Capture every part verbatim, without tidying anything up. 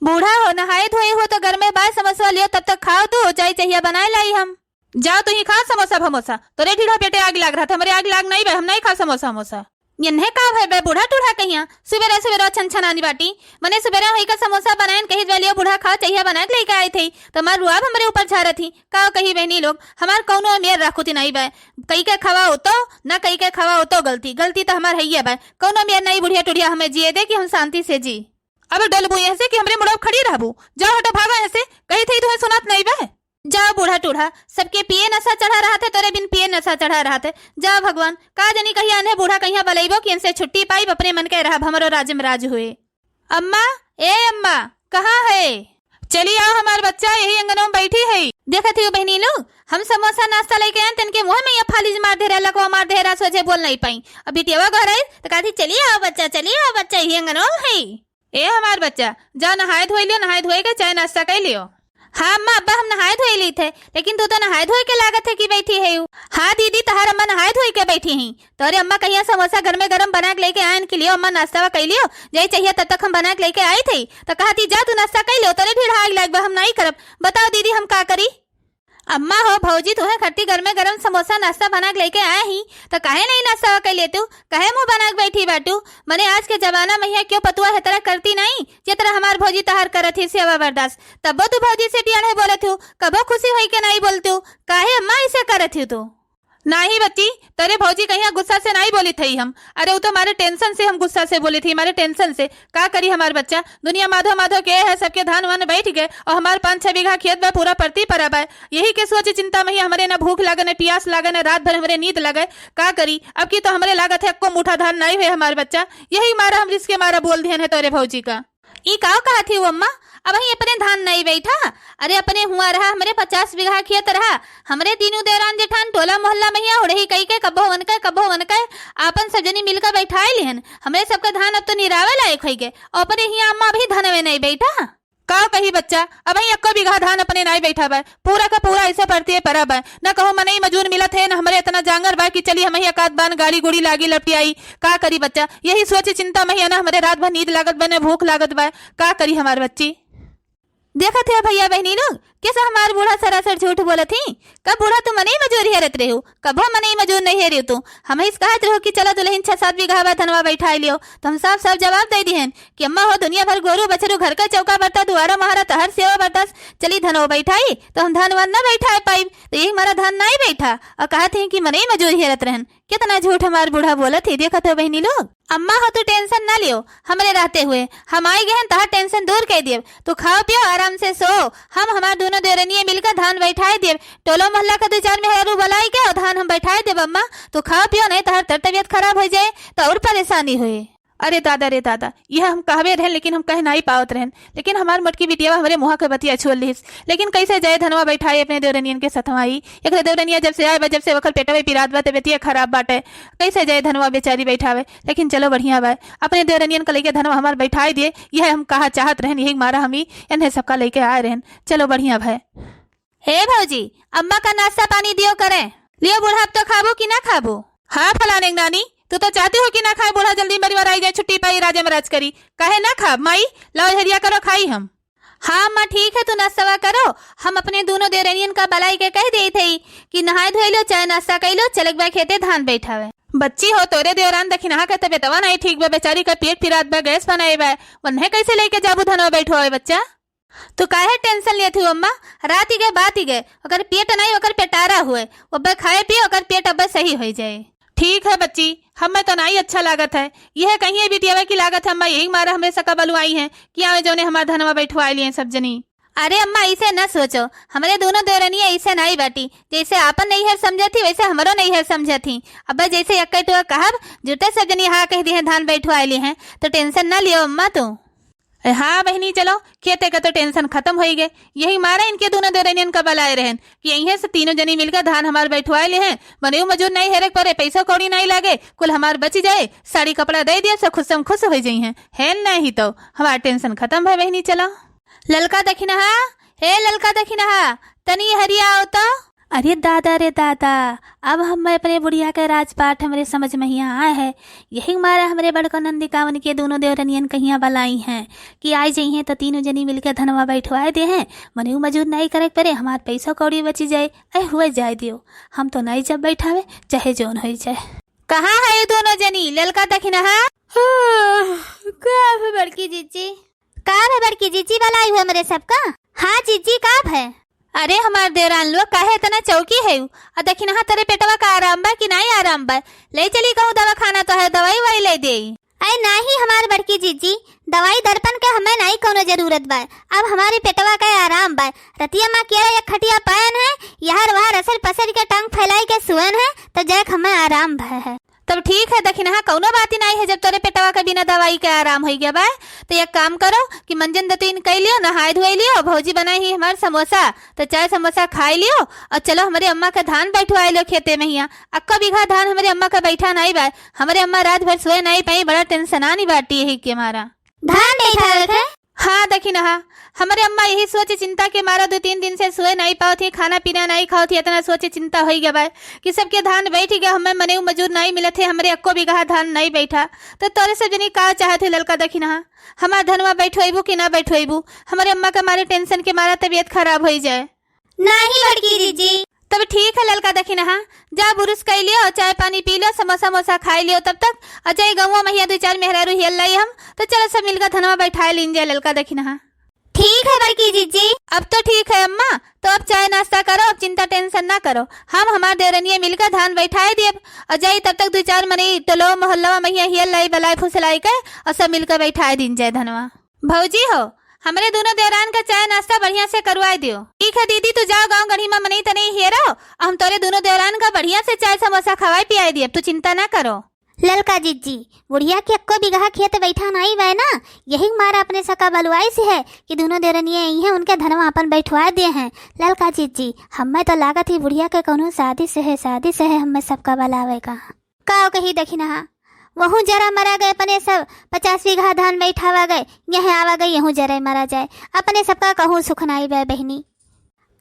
बूढ़ा हो, नहाए धोए हो तो घर में बाय समोसा लियो, तब तक खाओ तू, जाई चहिया बनाए लाई हम। जाओ तुहीं खाओ समोसा भमोसा, तोरे ढीढ़ा पेटे आग लाग रहत है, हमरे आग लाग नाहीं बा, हम नाहीं खाओ समोसा वमोसा। यन्हे का भय बे बूढ़ा टूढ़ा कहिया, सुबेरे सुबेरे छन छनानी बाटी, मने सुबेरे होई का समोसा बनाएन कही द्वे लियो बूढ़ा खाओ चहिया बनाए के लेके आए थे, तो मार रुआब हमरे ऊपर झारत ही। का कही बहनी लोग, हमार कौनो मेर राखुती नाहीं बा, कई के खवाओ तो, ना कई के खवाओ तो गलती, गलती तो हमार हइये बा, कौनो मेर नाहीं बुढ़िया टुढ़िया हमें जिए दे कि हम शांति से जी। अब डलबू यहसे कि हमरे मुड़वा खड़ी रहबू, जाओ हटो भागो यहसे, कही थे तुहे सुनात नाहीं बा। जा बूढ़ा टूढ़ा, सबके पिए नशा चढ़ा रहत है, तोरे बिन पिए नशा चढ़ा रहत है। जा भगवान, का जनी कहिया अन्हे बूढ़ा कहिया बलइबो कि इनसे छुट्टी पाइब, अपने मन के रहब, हमरो राज में राज हुए। अम्मा, ए अम्मा, कहाँ है? चली आओ हमार बच्चा, यही अंगनों में बैठी है। देखत ही बहनी लोग, हम समोसा नाश्ता लेके आए, तनके मुँह में या फालिज मार दे रहा, लकवा मार दे रहा, सोझे बोल नाहीं पाई। अब बिटियावा गोहराई, तो कहती, "चली आओ बच्चा, चली आओ बच्चा, यही अंगनों में है।" ए हमार बच्चा, जा नहाए धोए लियो, नहाए धोए के चाय नाश्ता कर लियो। हाँ अम्मा, अब्बा हम नहाए धोए ली थे, लेकिन तू तो नहाए धोए के लागत है कि बैठी है। हाँ दीदी, तहार अम्मा नहाए धोए के बैठी हैं। तोरे अम्मा कहिया समोसा घर में गरम बना के लेके आयन कि लियो अम्मा नाश्ता कर लियो, जाई चाहिए तब तक हम बना के लेके आई थे। तो कहती जा तू नाश्ता कर लियो, तोरे ढीढ़ा आग लाग बा, हम नाहीं करब। बताओ दीदी हम का करी? अम्मा हो भौजी, तुहे खट्टी घर में गरम समोसा नाश्ता बना के लेके आए ही, तो काहे नाहीं नाश्ता कर लेतू? काहे मुँह बना के बैठी बाटू? मने आज के जमाना में यहाँ क्यों पतुआ है तरह करती नाहीं, जे तरह हमार भौजी तहार करत ही सेवा बर्दाश्त। तब्बो तू भौजी से टियाढ़े बोलत हूँ, कबो खुशी होई के नाहीं बोलतू। काहे अम्मा ऐसे करत हूँ तू? नाहीं बच्ची, तोरे भौजी कहिया गुस्सा से नाहीं बोली थई हम। अरे, उ तो हमारे tension से हम गुस्सा से बोली थी, हमारे tension से। का करी हमार बच्चा, दुनिया माधो माधो के है, सबके धान वान बैठ गए और हमार पाँच छह बीघा खेत बा, पूरा परती परा बा। यही के सोच चिंता में ही हमरे ना भूख लागे, ना पियास लागे, ना रात भर हमरे नींद लागे। का करी, अब की तो हमरे लागत है, एक्को मुठा धान नाहीं हुए हमार बच्चा। यही मारा हम रिस के मारा बोल दिहन है तोरे भौजी का। ई का कहत ही अम्मा? अबहीं अपने धान नाहीं बैठा? अरे अपने हुआ रहा, हमरे पचास बीघा खेत रहा, हमरे तीनों देवरान जेठान टोला मोहल्ला में हिया हुड़ही कई के कबो वन के, कबो वन के, आपन सब जनी मिलकर बैठाए लिहन। हमरे सबका धान अब तो निरावे लायक होई गए, और अपने हिया अम्मा अभी धनवे नाहीं बैठा। का कही बच्चा, अबहीं एक्को बीघा धान अपने नाहीं बैठा बा, पूरा का पूरा ऐसे परतिये परा बा। न कहूँ मनई मजूर मिलत है, न हमरे इतना जांगर बा कि चली हमही एक आध बान गाड़ी गुड़ी लागी लपटियाई। का करी बच्चा, यही सोच चिंता में ही है ना, हमरे रात भर नींद लागत बा, न भूख लागत बा। का करी हमार बच्ची? देखत है भैया बहनी लोग, कैसे हमार बूढ़ा सरासर झूठ बोलत ही। कब बूढ़ा तू मनई मजूर हेरत रहे हो, कबो मनई मजूर नहीं हेरे तू। हम इस कहत रहो कि चलो दुल्हन छह सात बीघा बा धनवा बैठाए लियो, तो हम साफ साफ जवाब दे दिहन कि अम्मा हो दुनिया भर गोरू बछरू घर का चौका बरता दुआरा महारा तहर सेवा बरतस, चली धनवा बैठाई, तो हम धान वान न बैठाए पाइब, तो यही हमारा धान नाहीं बैठा। और कहत ही कि मनई मजूर हेरत रहन। कितना झूठ हमार बूढ़ा बोलत ही, देखत हो बहनी लोग। अम्मा हो तू tension ना लियो, हमरे रहते हुए हम आई गए हैं, तहार tension दूर कर दियब। तू खाओ पियो आराम से सो, हम हमार दोनों देवरनिये मिलकर धान बैठाए दियब। टोलो मोहल्ला का दो चार मेहरारू बुलाई के और धान हम बैठाए देब अम्मा। तू खाओ पियो, नहीं तहार तर तबियत खराब हो जाए तो और परेशानी होए। अरे दादा रे दादा, यह हम कहबे रहन लेकिन हम कह नाहीं पावत रहन, लेकिन हमार मोटकी बिटिया हमरे मुँह के बतिया छोड़ लिहिस। लेकिन कैसे जाए धनवा बैठाए अपने देवरनियन के सथवा आई। एक तो देवरनिया जब से आए बा, जब से ओकर पेटवे पिरात बा, तबियतिया खराब बाटे, कैसे जाए धनवा बेचारी बैठावे। लेकिन चलो बढ़िया बा, अपने देवरनियन के लेके धनवा हमार बैठाए दिए, यह हम कहा चाहत रहन, यही मारा हम ई एन्हे सबका लेके आए रहन। चलो बढ़िया भाई। हे भौजी, अम्मा का नाश्ता पानी दियो करे। लियो बूढ़ा, अब तो खाबो कि ना खाबो? हाँ फलाने नानी, तू तो चाहती हो कि ना खाए बूढ़ा, जल्दी परिवार आई जाए, छुट्टी पाई, राजे में राज करी। काहे ना खाब माई? लाओ झरिया करो, खाई हम। हाँ अम्मा, ठीक है, तू नाश्तवा करो, हम अपने दोनों देवरनियन का बलाई के कह देत हई कि नहाए धोए लो, चाय नाश्ता कई लो, चलक बा खेते धान बैठावे। बच्ची हो, तोरे देवरान दखिनहा के तबियतवा नाहीं ठीक बा, बेचारी का पेट पिरात बा, गैस बनाए बा, वन्हे कैसे लेके जाबू धनवा बैठवावे बच्चा? तू काहे tension लेत हू अम्मा? रात ही गए, बात ही गए, ओकर पेट नाहीं, ओकर पेटारा हुए, ओब्बे खाए पिए, ओकर पेट अब्बे सही होई जाए। ठीक है बच्ची, हमें तो नाहीं अच्छा लागत है, यह कहिए बिटियावा की लागत है अम्मा, यही मारा हमरे सका बलुआई हैं कि आवे जौने हमार धनवा बैठवाए लिए सब जनी। अरे अम्मा, ऐसे न सोचो, हमरे दोनों देवरनिया ऐसे नाहीं बाटी, जैसे आपन नैहर समझत ही वैसे हमरो नैहर समझत ही। अब्बे जैसे एक्के टुआ कहब, जुटे सब जनी हाँ कह दिहे धान बैठवाए लिए हैं, तो tension न लियो अम्मा तू। अरे हाँ बहिनी, चलो, खेते का तो tension खतम होई गए। यही मारा इनके दोनों देवरनियन का बलाए रहन कि यहीं से तीनों जनी मिलकर धान हमार बैठवाए ले हैं। मने उ मजूर नाहीं हेरे के परे, पैसा कौड़ी नाहीं लागे, कुल हमार बची जाए, साड़ी कपड़ा दे दिया, सब खुश हम खुश हो जाई हैं। है नहीं तो हमार tension खतम है बहिनी, चलो। ललका दखिनहा, हे ललका दखिनहा, तनी हरिया आओ तो। अरे दादा रे दादा, अब हम्मे अपने बुढ़िया के राजपाट हमरे समझ महिया आए है। यही मारे हमरे बड़को नंदिका उनके दूनो देवरनियन कहिया बलाई हैं कि आई जइहें तो तीनों जनी मिलके धनवा बैठवाए देहें, मने उ मजूर नाई करे के परे, हमार पैसो कौड़ी बची जाए। ऐ हुए जाए दियो, हम तो नाई जब बैठावे, चाहे जौन होई जाए। कहाँ है ये दूनो जनी, ललका दखिनहा? का है बड़की जीजी? का है बड़की जीजी, बलाई हुए हमरे सबका? हाँ जीजी, का है? अरे हमार देवरान लोग, काहे इतना चौकी है? आ दखिनहा, तोरे पेटवा का आराम बा कि नाई आराम बा? ले चली कहूँ दवाखाना, तो है दवाई वाई ले देई। अरे नाही हमार बड़की जीजी, दवाई दर्पन के हमें नाई कौनो जरूरत बा। अब हमारे पेटवा के आराम बा। रतिया मा केरा एक खटिया पायन है, यहर वहर असर पसर के टांग फैलाई के सुअन है, तो जाए के हमें आराम भय है। तब ठीक है दखिनहा, कौनो बात ही नाई है, जब तोरे पेटवा के बिना दवाई के आराम होई गया बा, तो एक काम करो कि मंजन दतुइन कई लियो, नहाए धोए लियो, भौजी बनाई ही हमार समोसा, तो चाय समोसा खाई लियो और चलो हमरे अम्मा के धान बैठवाए लियो खेते में हिया। अक्को बीघा धान हमरे अम्मा के बैठा नाई बा, हमरे अम्मा रात भर सोए नाई पाई, बड़ा टेंशन आनी बाटी यही के मारा। धान बैठावे के? हाँ दखिनहा, हमरे अम्मा यही सोच चिंता के मारा दो तीन दिन से सोए नाई पावत ही, खाना पीना नाई खावत ही, इतना सोच चिंता होई गया बा कि सबके धान बैठ गया, हमें मने उ मजूर नाई मिलत है, हमरे अक्को बीघा धान नाई बैठा। तो तोरे सब जनी का चाहत है ललका दखिनहा, हमार धनवा बैठवेबू कि ना बैठवेबू? हमरे अम्मा के मारे टेंशन के मारा तबीयत खराब होई जाए। नाही बड़की जीजी। तब ठीक है ललका दखिनहा, जा बुरुस कई लियो, चाय पानी पी लियो, समोसा मोसा खाई लियो तब तक। और जाई गौवा महिया दो चार मेहरारू हियल लाई हम, तो चलो सब मिलकर धनवा बैठाए लीन जाए ललका दखिनहा। ठीक है बड़की जीजी। अब तो ठीक है अम्मा, तो अब चाय नाश्ता करो, अब चिंता टेंशन ना करो, हम हमार देवरनिया मिलकर धान बैठाए दियब। और जाई तब तक दो चार मनई टोलो मोहल्ला महिया हियल लाई बलाई फुसलाई के और सब मिलकर बैठाए दीन जाए धनवा। भौजी हो, हमरे दोनों देवरान का चाय नाश्ता बढ़िया से करवाए दियो। ठीक है दीदी, तू जाओ गाँव गढ़ी मा मनई तनई हेरो, और हम तोरे दोनों देवरान का बढ़िया से चाय समोसा खवाए पियाए दियब, तू चिंता ना करो। ललका जीजी, बुढ़िया के अक्को बीघा खेत बैठा नाई बा ना, यही मारा अपने सका बलुआई से है कि दोनों देवरनिया आई हैं, उनके धनवा अपन बैठवा दे हैं। ललका जीजी, हमें तो लागत ही बुढ़िया के कौनो साजिश है, साजिश है हमें सबका बलावे का। का कही दखिनहा, वहू जरा मरा गए अपने सब, पचास बीघा धान बैठावा गए, यह आवा गए, यहू जरे मरा जाए, अपने सबका कहूँ सुख नाई बे बहिनी।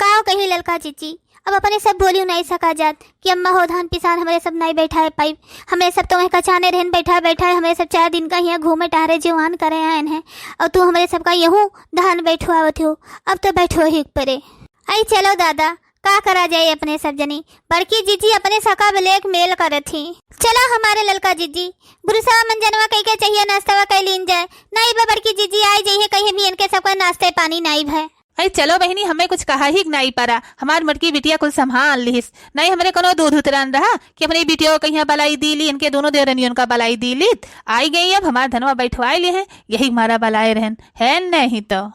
का कही ललका जीजी, अब अपने सब बोलियो नाई सका जात कि अम्मा हो धान पिसान हमरे सब नाई बैठाए पाइब, हमरे सब तो वहीं कचाने रहन बैठाए बैठाए, हमरे सब चार दिन का हियाँ घूमे टहरे जीवान करे आयन है, और तू हमरे सबका यहू धान बैठवावत हो, अब तो बैठो ही परे। आई चलो दादा, का करा जाए अपने सब जनी, बड़की जीजी अपने सका ब्लैकमेल करत ही। चलो हमारे ललका जीजी, बुरुसवा मंजनवा कई के चाहिए नाश्तवा कई लीन जाए, नाई बा बड़की जीजी आई जाइए, कहीं भी इनके सबका नाश्ते पानी नाई भय। अरे चलो बहिनी, हमें कुछ कहा ही नाई परा, हमार मोटकी बिटिया कुल संभाल लिहिस, नाई हमरे कोनो दूध उतरान रहा कि अपनी बिटिया को कहीं बलाई दी ली, इनके दोनों देवरनियन का बलाई दी ली, आई गई अब हमार धनवा बैठवाए लिए हैं, यही मारा बलाए रहन है नहीं तो।